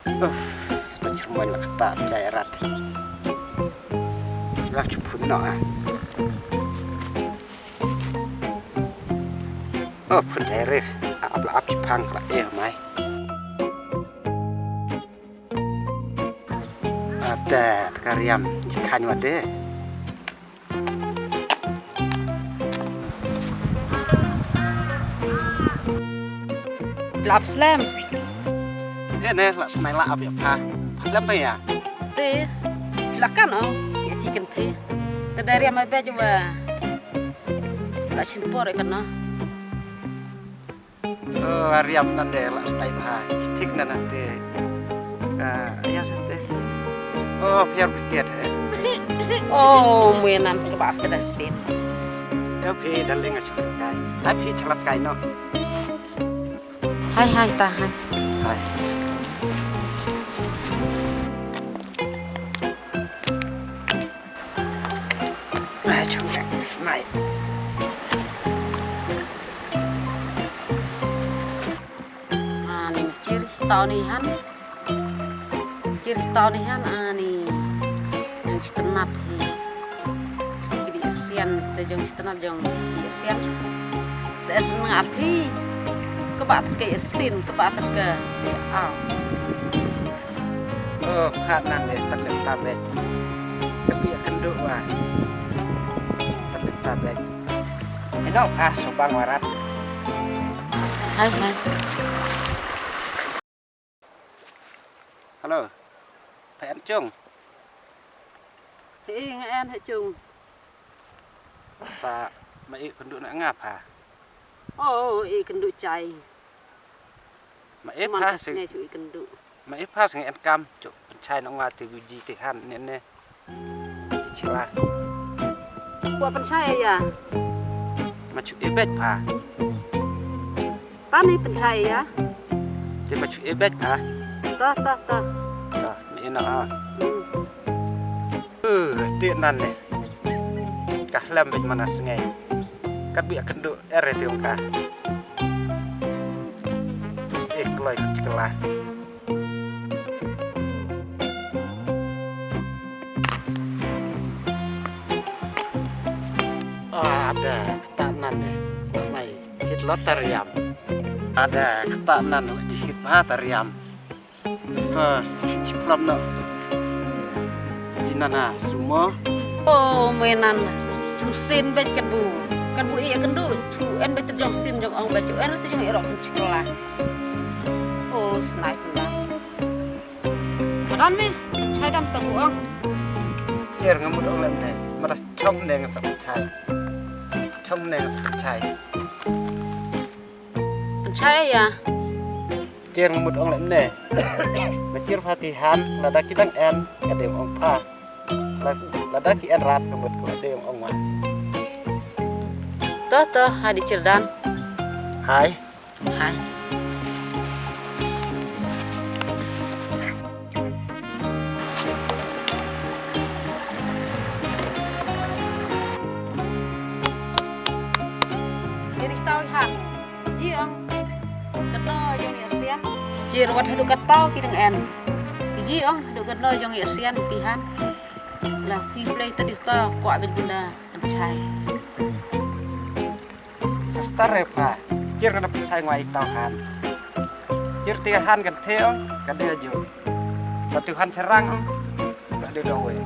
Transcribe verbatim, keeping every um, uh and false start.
Uff, ta chirmoin la kata jai rat. Lap chupun no ah. Oh, pun jai re. Ap la ap chipang la eh mai. Ate, tkariam, jikhan wade. Lap slem. Eh, ne, la snai la ap ya pha. Pha lem ta ya. Te, la kan o, ya chi kan the. Te dari amai be jwa. La simpor kan no. Oh, ariam nan de la stai pha. Thik nan nan te. Ah, ya sente. Oh, pher piket he. Oh, mui nan ke bas te da sit. Ya phi darling a chukun kai. Hai phi chalat kai no. Hai hai ta hai. Hai. Ai chung lek snai. Ani chir tau ni han. Chir tau ni han ani. Yang sitenat hi. Kidi asian te jong sitenat jong ki asian. Se es nang arti. Kebat ke asin, kebat ke au. Oh, phat nan deh, tat lem tabek. Tapi ya kenduk wah. Tat lem tabek. Eno pha sobang warat. Hai hai. Hello. Pha en chung. Hei, nga en hei chung. Ta ma i kenduk na nga pha. Oh, i kenduk chai. Ma i pha se. Ngai chu i kenduk. Ma i pha se ngai en kam chu pynchai na nga te buji te han ne ne. Ti chila. Kwa pynchai ya. Ma chu i bej pha. Tani pynchai ya. Te ma chu i bej pha. Ta ta ta. Ta ma i na ha. Hmm. Uh, ti nan ne. Ka hlem bej mana sngai. Kat bi akan du ere ti ka. Eh, kloi chikla. Ah, ada kata nan ne. Mai hit lotar yam. Ada kata nan hit ba tar yam. Bas, chiplam na. Jinana sumo. Oh, menan. Chu sin bet kan bu. Kan bu i kan du. Chu en bet jong sin jong ong bet chu en tu jong i rok kan sikla. Oh, snipe na. Madan me, chai dam ta bu ong. Yer ngamut ong lem ne. Mara chom ne ngam sak chai. Chom ne ngam sak chai. Chai ya. Chir mut ong lem ne. Ma chir pha ti han, lada ki dang en, ka dem ong pha. La-, lada ki en rat ka mut ka dem ong wan. To, to, ha di chir dan. Hai. Hai. Diri tau han. Ji ong. Kano jong i asian. Chir wat hadu kato ki dang en. Ji ong hadu kano jong i asian ti han. La phi play tadi ta kwa bit bunda kan chai. Sastar re pha. Chir kan pynchai ngwai tau han. Chir ti han kan the ong kan dia ju. Satu han serang ong. Kan dia dong wei.